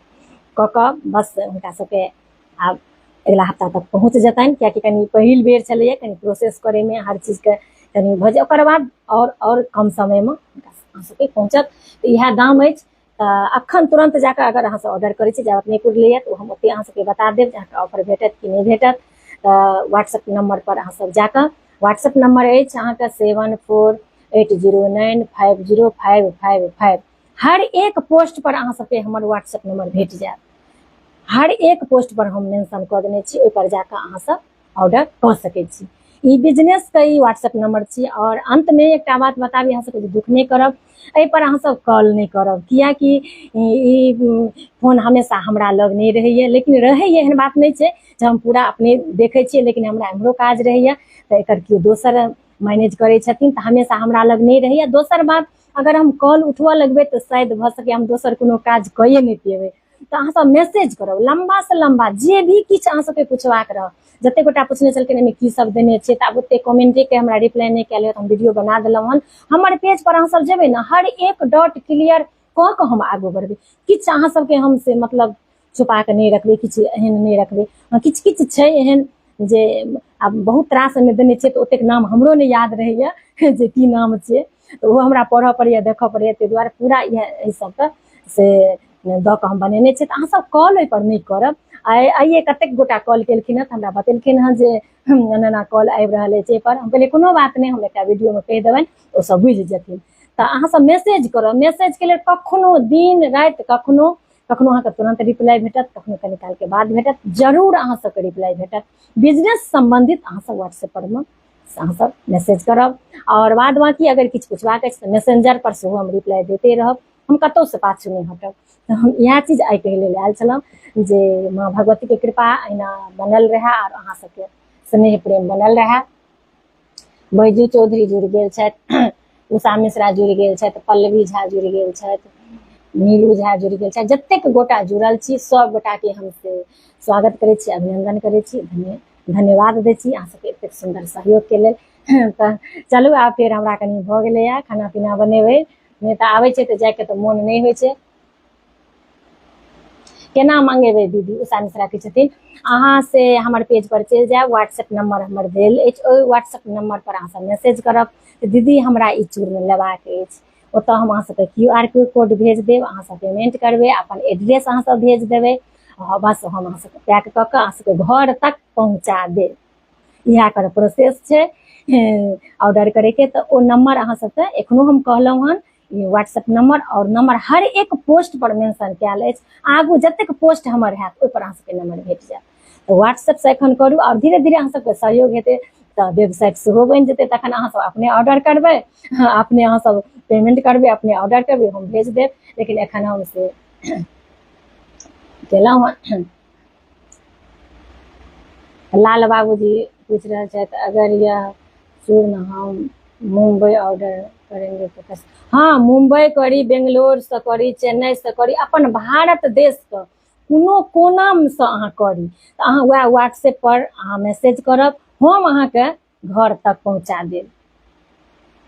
कऽ कऽ बस हुनका सबके आब अगिला हफ्ता तक पहुँच जेतनि। कियाकि कनि पहिल बेर छलैया, कनि प्रोसेस करैमे हर चीजके कनि भऽ जाय, ओकर बाद आओर कम समयमे हुनका अहाँ सबके पहुँचत। तऽ इएह दाम अछि। तऽ अखन तुरन्त जाकऽ अगर अहाँ सब ऑर्डर करै छी, जाबत नहि पुरलैया तऽ ओ हम ओते अहाँ सबके बता देब जे अहाँके ऑफर भेटत कि नहि भेटत। तऽ व्हाट्सएप नंबर पर अहाँ सब जाकऽ, व्हाट्सएप नंबर अछि अहाँके 7480950555। हर एक पोस्ट पर अहाँ सबके हमर व्हाट्सएप नंबर भेट जायत। हर एक पोस्ट पर हम मेंशन कऽ देने छी, ओहि पर जाकऽ अहाँ सब ऑर्डर कऽ सकै छी। ई बिजनेस के ई व्हाट्सएप नंबर छी। और अंत में एकटा बात बताबी अहाँ सबके, दुख नहि करब, एहि पर अहाँ सब कॉल नहि करब, कियाकि ई फोन हमेशा हमरा लग नहि रहैया, लेकिन रहैया, एहन बात नहि छै जे हम पूरा अपने देखै छियै, लेकिन हमरा एम्हरो काज रहैया, तऽ एकर केओ दोसर मैनेज करै छथिन, तऽ हमेशा हमरा लग नहि रहैया। दोसर बात, अगर हम कॉल उठबऽ लगबै तऽ शायद भऽ सकैए हम दोसर कोनो काज कए नहि पेबै। तऽ अहाँ सब मैसेज करब, लम्बा से लम्बा जे भी किछु अहाँ सबके पुछबाक रहत। जते गोटा पुछने छलखिन एहिमे की सब देने छियै, तऽ आब ओते कमेंटे के हमरा रिप्लाई नहि कयल, तऽ हम वीडियो बना देलहुँ हन। हमर पेज पर अहाँ सब जेबै ने, हर एक डॉट क्लियर कऽ कऽ हम आगू बढ़बै। किछु अहाँ सबके हम से मतलब छुपा कऽ नहि रखबै, किछु एहन नहि रखबै। किछु किछु छै एहन जे आब बहुत रास एहिमे देने छियै, तऽ ओतेक नाम हमरो नहि याद रहैया जे की नाम छियै, तऽ ओहो हमरा पढ़ऽ पड़ैया, देखऽ पड़ैया, ताहि दुआरे पूरा इएह एहि सबके से दऽ कऽ हम बनेने छियै। तऽ अहाँ सब कॉल ओहिपर नहि करब। आइए कतेक गोटा कॉल केलखिन हँ, तऽ हमरा बतेलखिन हँ जे एना एना कॉल आबि रहल अछि एहिपर। हम कहलियै कोनो बात नहि, हम एकटा वीडियोमे कहि देबनि, ओ सब बुझि जेथिन। तऽ अहाँ सब मैसेज करब। मैसेजके लेल कखनो दिन राति कखनो कखनो अहाँके तुरन्त रिप्लाई भेटत, कखनो कनि कालके बाद भेटत, जरूर अहाँ सबके रिप्लाई भेटत। बिजनेस सम्बन्धित अहाँ सब व्हाट्सएप पर मे अहाँ सब मैसेज करब। और बाद बाकी अगर किछु पुछबाक अछि तऽ मैसेंजर पर सेहो हम रिप्लाई दैते रहब, हम कतहुसँ पाछू नहि हटब। तऽ हम इएह चीज आइ कहै लेल आयल छलहुँ जे माँ भगवतीके कृपा अहिना बनल रहए और अहाँ सबके स्नेह प्रेम बनल रहए। बैजू चौधरी जुड़ि गेल छथि, उषा मिश्रा जुड़ि गेल छथि, पल्लवी झा जुड़ि गेल छथि, नीलू झा जुड़ि गेल छथि। जतेक गोटा जुड़ल छी सब गोटाके हम से स्वागत करै छी, अभिनंदन करै छी, धन्यवाद दै छी अहाँ सबके एतेक सुन्दर सहयोगके लेल। तऽ चलू आब फेर हमरा कनि भऽ गेलैए, खाना पीना बनेबै, नहि तऽ आबै छै तऽ जाइके तऽ मोन नहि होइ छै। केना मंगेबै दीदी? उषा मिश्रा कहै छथिन अहाँ से हमर पेज पर चलि जायब, व्हाट्सएप नंबर हमर देल अछि, ओहि व्हाट्सएप नंबर पर अहाँ सब मैसेज करब दीदी हमरा ई चूर्ण लेबाक अछि। ओतऽ हम अहाँ सबके क्यू आर कोड भेज देब, अहाँ सब पेमेंट करबै, अपन एड्रेस अहाँ सब भेज देबै, बस हम अहाँ सबके पैक कऽ कऽ अहाँ सबके घर तक पहुँचा देब। इएह एकर प्रोसेस छै ऑर्डर करैके। तऽ ओ नंबर अहाँ सबके एखनो हम कहलहुँ हन, व्हाट्सएप नंबर और नंबर हर एक पोस्ट पर मेंशन कयल अछि, आगू जतेक पोस्ट हमर हैत ओहि पर अहाँ सबके नंबर भेट जायत। तऽ व्हाट्सएप से एखन करू और धीरे धीरे अहाँ सबके सहयोग हेतै तऽ वेबसाइट सेहो बनि जेतै, तखन अहाँ सब अपने ऑर्डर करबै, अपने अहाँ सब पेमेंट करबै, अपने ऑर्डर करबै, हम भेज देब। लेकिन एखन हम से केलहुँ हन। लाल बाबूजी पूछि रहल छथि अगर यह चूर्ण हम मुम्बई ऑर्डर करेंगे तो कैसे? हाँ, मुम्बई करी, बेंगलोर से करी, चेन्नई से करी, अपन भारत देशके कोनो कोनासँ अहाँ करी तऽ अहाँ वएह व्हाट्सएप पर अहाँ मैसेज करब, हम अहाँके घर तक पहुँचा देब।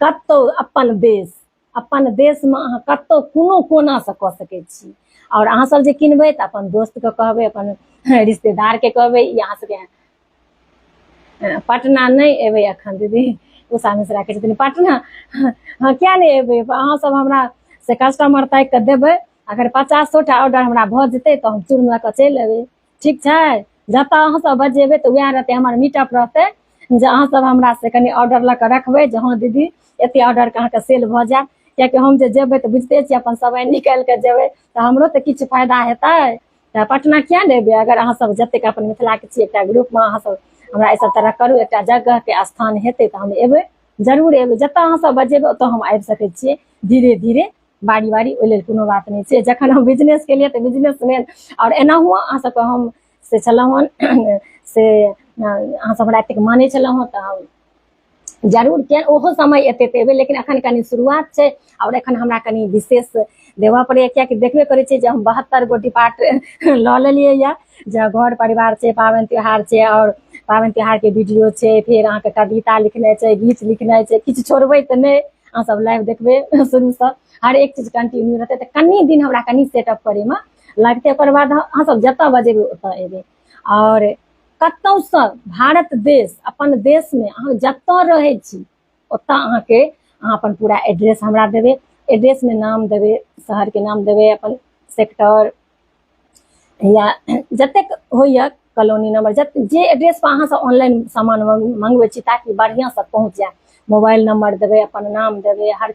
कतहु अपन देश, अपन देशमे अहाँ कतहु कोनो कोनासँ कऽ सकै छी। आओर अहाँ सब जे किनबै तऽ अपन दोस्तके कहबै, अपन रिश्तेदारके कहबै। ई अहाँ सबके पटना नहि एबै एखन दीदी? उषा मिश्रा कहै छथिन पटना हँ किया नहि एबै? अहाँ सब हमरा से कस्टमर ताकि कऽ देबै, अगर 50 टा ऑर्डर हमरा भऽ जेतै तऽ हम चूर्ण लऽ कऽ चलि एबै। ठीक छै, जतऽ अहाँ सब बजेबै तऽ वएह रहतै, हमर मीटअप रहतै, जे अहाँ सब हमरा से कनि ऑर्डर लऽ कऽ रखबै जे हँ दीदी एते ऑर्डर के अहाँके सेल भऽ जायत, कियाकि हम जे जेबै तऽ बुझिते छियै अपन समय निकालि कऽ जेबै तऽ हमरो तऽ किछु फायदा हेतै। तऽ पटना किया नहि एबै अगर अहाँ सब जतेक अपन मिथिला के छी एकटा ग्रुप मे अहाँ सब हमरा एहि सब तरह करू, एकटा जगह के स्थान हेतै तऽ हम एबै, जरूर एबै। जतऽ अहाँ सब बजेबै ओतऽ हम आबि सकै छियै धीरे धीरे बारी बारी, ओहि लेल कोनो बात नहि छै। जखन हम बिजनेस केलियै तऽ बिजनेसमैन, आओर एनाहुओ अहाँ सबके हम से छलहुँ हन से अहाँ सब हमरा एतेक मानै छलहुँ हन तऽ हम जरूर किया ओहो समय एतै तऽ एबै, लेकिन एखन कनि शुरुआत छै आओर एखन हमरा कनि विशेष देबऽ पड़ैया, कियाकि देखबे करै छियै जे हम 72 गो डिपार्ट लऽ लेलियै यऽ, जे घर परिवार छै, पाबनि त्योहार छै, आओर पाबनि त्योहारके वीडियो छै, फेर अहाँके कविता लिखनाइ छै, गीत लिखनाइ छै, किछु छोड़बै तऽ नहि। अहाँ सब लाइव देखबै शुरूसँ, हर एक चीज कंटिन्यू रहतै। तऽ कनि दिन हमरा कनि सेटअप करैमे लगतै, ओकर बाद अहाँ सब जतऽ बजेबै ओतऽ एबै। आओर कतौसँ भारत देश अपन देशमे अहाँ जतऽ रहै छी ओतऽ अहाँके अहाँ अपन पूरा एड्रेस हमरा देबै, एड्रेसमे नाम देबै, शहरके नाम देबै, अपन सेक्टर या जतेक होइए कॉलोनी नंबर, जे एड्रेस पर अहाँ सब ऑनलाइन सामान मंगबै छी ताकि बढ़िआँसँ पहुँच जाय। मोबाइल नंबर देबै, अपन नाम देबै, हर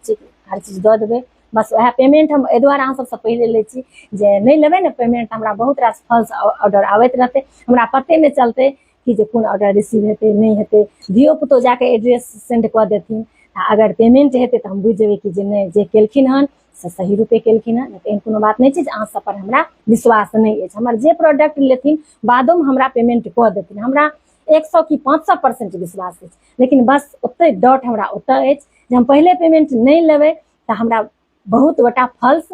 चीज दऽ देबै। बस वएह पेमेंट हम एहि दुआरे अहाँ सबसँ पहिले लै छी जे नहि लेबै ने पेमेंट हमरा बहुत रास फॉल्स ऑर्डर आबैत रहतै, हमरा पते नहि चलतै कि जे कोन ऑर्डर रिसीव हेतै नहि हेतै। धियो पुतो जाके एड्रेस सेंड कऽ देथिन, आ अगर पेमेंट हेतै तऽ हम बुझि जेबै कि जे नहि जे केलखिन हन से सही रूपे केलखिन हन। एहन कोनो बात नहि छै जे अहाँ सब पर हमरा विश्वास नहि अछि। हमर जे प्रोडक्ट लेथिन बादोमे हमरा पेमेंट कऽ देथिन, हमरा 100 कि 500% विश्वास अछि। लेकिन बस ओते डाउट हमरा ओतऽ अछि जे हम पहिले पेमेंट नहि लेबै तऽ हमरा बहुत गोटा फॉल्स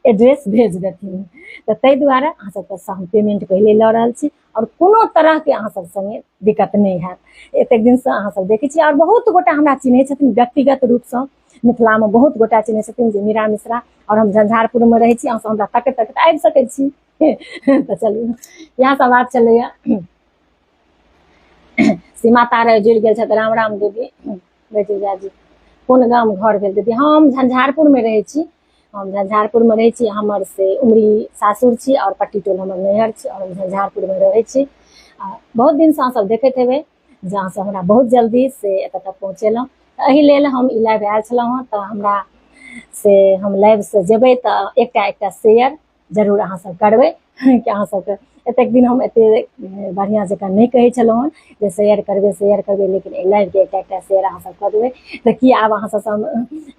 एड्रेस भेज देथिन, तऽ ताहि दुआरे अहाँ सबके हम पेमेंट पहिले लऽ रहल छी आओर कोनो तरहके अहाँ सब संगे दिक्कत नहि हैत। एतेक दिनसँ अहाँ सब देखै छी आओर बहुत गोटा हमरा चिन्है छथिन व्यक्तिगत रूपसँ, मिथिलामे बहुत गोटा चिन्है छथिन जे मीरा मिश्रा, आओर हम झंझारपुरमे रहै छी, अहाँ सब हमरा तकैत तकैत आबि सकै छी। तऽ चलू इएह सब बात छलैया। सीमा तारे जुड़ि गेल छथि, राम राम दीदी। बेटी जी कोन गाम घर भेल दीदी? हम झंझारपुरमे रहै छी, हम झंझारपुरमे रहै छी। हमर से उमरी सासुर छी आओर पट्टी टोल हमर नैहर छी, आओर हम झंझारपुरमे रहै छी। बहुत दिनसँ अहाँ सब देखैत हेबै जे अहाँ सब हमरा बहुत जल्दी से एतऽ तक पहुँचेलहुँ, एहि लेल हम ई लाइव आयल छलहुँ हँ। तऽ हमरा से हम लाइव से जेबै तऽ एकटा एकटा शेयर जरूर अहाँ सब करबै, कि अहाँ सबके एतेक दिन हम एते बढ़िआँ जकाँ नहि कहै छलहुँ हँ जे शेयर करबै शेयर करबै, लेकिन एहि लाइवके एकटा एकटा शेयर अहाँ सब कऽ देबै। तऽ की आब अहाँ सबसँ हम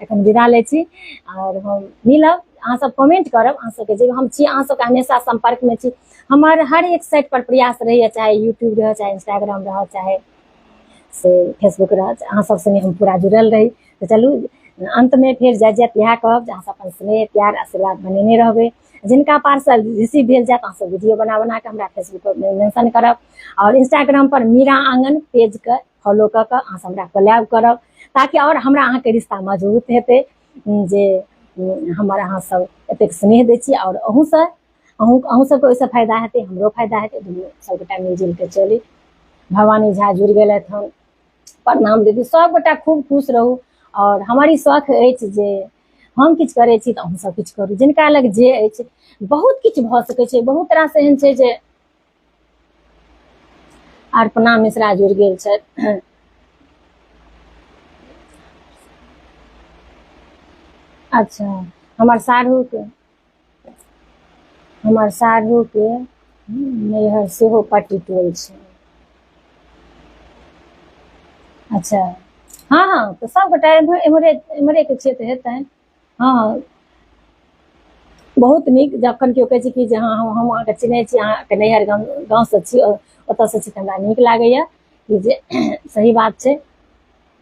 एखन विदा लै छी आओर हम मिलब। अहाँ सब कमेंट करब, अहाँ सबके जे हम छी अहाँ सबके हमेशा सम्पर्कमे छी। हमर हर एक साइट पर प्रयास रहैए, चाहे यूट्यूब रहै, चाहे इंस्टाग्राम रहै, चाहे से फेसबुक रहै, अहाँ सब संगे हम पूरा जुड़ल रही। तऽ चलू अन्तमे फेर जाइत जाइत इएह कहब जे अहाँ सब अपन स्नेह प्यार आशीर्वाद बनेने रहबै। जिनका पार्सल रिसीव भेल जायत अहाँ सब वीडियो बना बना कऽ हमरा फेसबुक पर मेंशन करब, आओर इंस्टाग्राम पर मीरा आंगन पेज के फॉलो कऽ कऽ अहाँ सब हमरा कोलैब करब, ताकि आओर हमरा अहाँके रिश्ता मजबूत हेतै जे हमर अहाँ सब एतेक स्नेह दै छी। आओर अहूँसँ अहूँ सबके ओहिसँ फायदा हेतै, हमरो फायदा हेतै, दुनू सबगोटा मिलजुलि कऽ चली। भवानी झा जुड़ि गेलथि हन, प्रणाम दीदी। सबगोटा खूब खुश रहू। आओर हमर ई शौख अछि जे हम किछु करै छी तऽ अहूँ सब किछु करू। जिनका लग जे अछि बहुत किछु भऽ सकै छै। बहुत रास एहन छै जे अर्पणा मिश्रा जुड़ि गेल छथि। अच्छा, हमर साढ़ूके नैहर सेहो पट्टी टोल छै। अच्छा, हँ हँ, तऽ सबगोटा एम्हरे के छियै तऽ हेतनि। हँ, बहुत नीक। जखन केओ कहै छै कि जे हँ हम अहाँके चिन्है छी, अहाँके नैहर गाँवसँ छी, ओतऽसँ छी, तऽ हमरा नीक लागैया कि जे सही बात छै।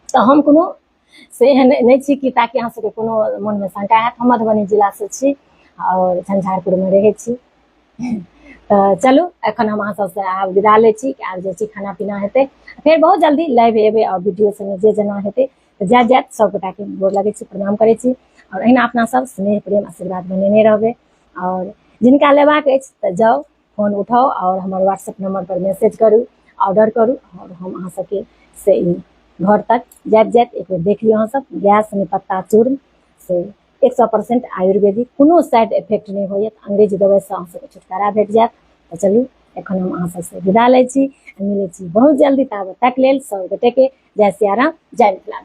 तऽ हम कोनो से एहन नहि छी कि ताकि अहाँ सबके कोनो मनमे शंका हैत। हम मधुबनी जिलासँ छी आओर झंझारपुरमे रहै छी। तऽ चलू एखन हम अहाँ सबसँ आब विदा लै छी। आब जाइ छी, खाना पीना हेतै, फेर बहुत जल्दी लाइव एबै आओर वीडियो संगे जे जेना हेतै। तऽ जाइत जाइत सबगोटाके गोर लगै छी, प्रणाम करै छी। आओर एहिना अपना सब स्नेह प्रेम आशीर्वाद बनेने रहबै। आओर जिनका लेबाक अछि तऽ जाउ, फोन उठाउ आओर हमर व्हाट्सएप नंबर पर मैसेज करू, ऑर्डर करू, आओर हम अहाँ सबके से ई घर तक जाइत जाइत एक बेर देख लियौ। अहाँ सब गैस निपत्ता चूर्ण से 100% आयुर्वेदिक, कोनो साइड इफेक्ट नहि होइए। अंग्रेजी दवाइसँ अहाँ सबके छुटकारा भेट जायत। तऽ चलू एखन हम अहाँ सबसँ विदा लै छी, मिलै छी बहुत जल्दी। ताबत तक लेल सब गोटे के जय सियाराम, जय मिथिला।